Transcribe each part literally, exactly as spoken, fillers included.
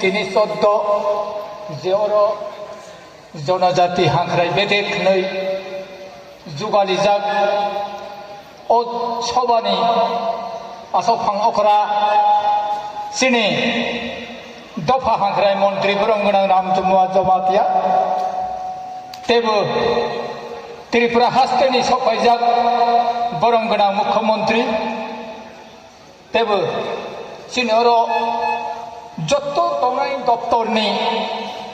Tini choddo je oro jonojati hangkhrai bedek hwnwi jugalijak o sobani aswk phang okra chini dopha hangkhrai montri borom gwnang Ramchumwa Jamatia teibo Tripura hasteni sokphaijak borom gwnang mukhyamantri. Teibo chini oro jotto tongnai doptorni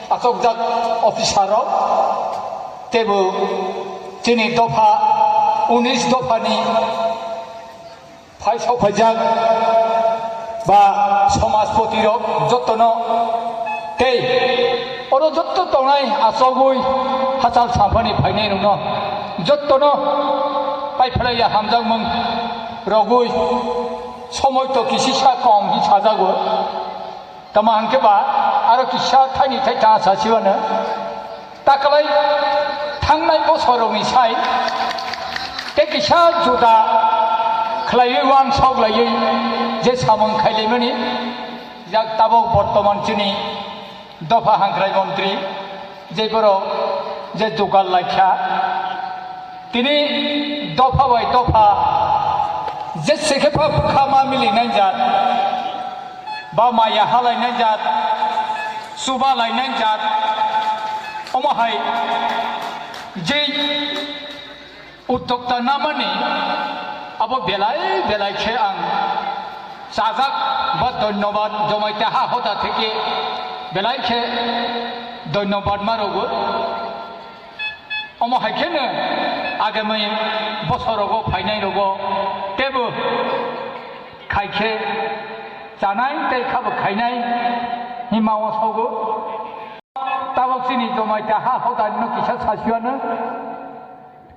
achokjak officer rok, teibo chini dopha unis dophani phai sokphaijak ba somajpoti rok jottono tei oro jotto tongnai achogwi hachal samphani phainai rokno jottono paiphlaiya hamjakmung rogwi. Somoi to kisisa kom hi sajago. Tamo hwnkhe ba aro kisa thaini thai ta sa siwano. Takalai thangnai bosorokni sai tei kisa juda khlaiwi uansuk laiwi je samung khailaimani jak tabok bortoman chini dopha hangkhrai montri je borok je jugal laikha. Tini dopha bai dopha jese khe pha bwkha ma mili nai jat, ba maya halai nai jat, chuba lai nai jat, omo hai jei uddokta namani abo belai belai khe ang chajak ba dhonyobad Jamatia ha hoda theke belai khe dhonyobad ma rwgo. Omo hai kheno agami bosorogo phainai rogo teibo khai khe chanai tei khabo khainai hima o sogo. Tabok chini Jamatia ha hoda no kisa sasiwano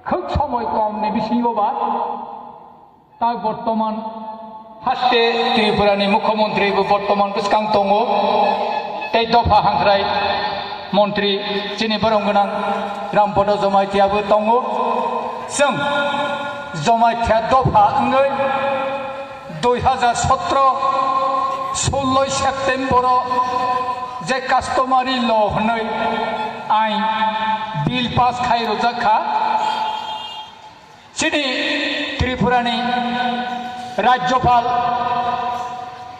khuk somoi kom ni bisingo ba. Ta bortoman haste Tripura ni mukhyamantri bo bortoman bwskang tongo, tei dopha hangkhrai montri chini borom gwnang Rampada Jamatia bo tongo. Chwng Jamatia dopha wngwi dui hajar sotro, sullo September o je customary law hwnwi ain bill pass khai rwjak kha. Chini Tripurani Rajyopal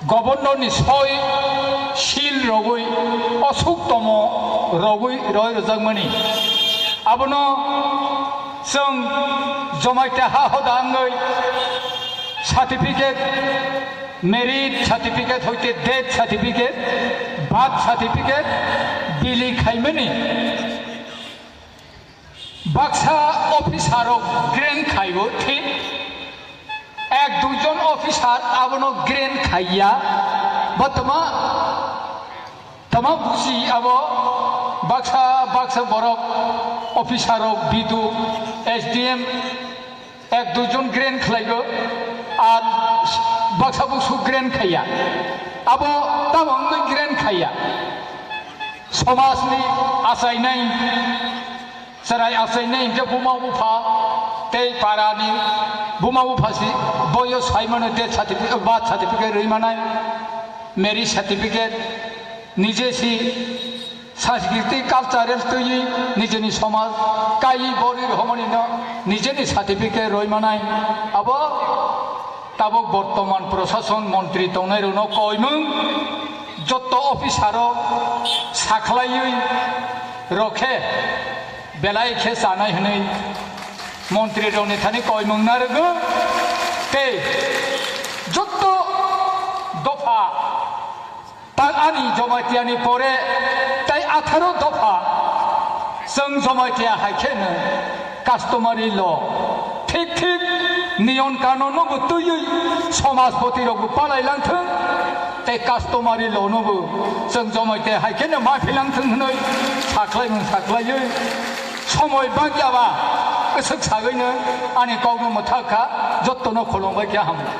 Governor ni soi seal rogwi osuk tomo rogwi roi rwjakmani. Abono chwng Jamatia ha hoda wngwi certificate, marriage certificate hoite death certificate, birth certificate bili khaimani. Baksa officer rok grant khaio thik, ek duijon officer abono grant khaiya. Bo tama, tama buji abo baksa, baksa borok officer rok B D O, S D M ek duijon grant khlaigo, ar baksa busu grant khaiya. Abo tamo wngwi grant khaiya. Somajni achainai Chwrai achainai hinkhe buma bupha tei parani buma bupha si boyo saimano death certificate, birth certificate rwi manai, marriage certificate, nije si sanskritik cultural twiwi nijeni somaj kaiwi borwi rohormanino nijeni certificate rwi manai. Abo tabuk bortoman prosason montri tongnairokno koimung jotto officer rok sakhlaiwi rokhe belai khe chanai hwnwi montri rokni thani koimung narwgo tei jotto dopha ta ani Jamatia ni pore tei atharo dopha chwng Jamatia hai kheno customary law thik thik niyon kanon no bo twiwi somajpoti rok bo palai lang thung tei customary law no bo chwng Jamatia hai kheno ma philang thung hwnwi sakhlai mung sakhlaiwi somoi bangya ba kwswk sagwino ani kokno mwthak kha, jottono khulumbai khe hambai.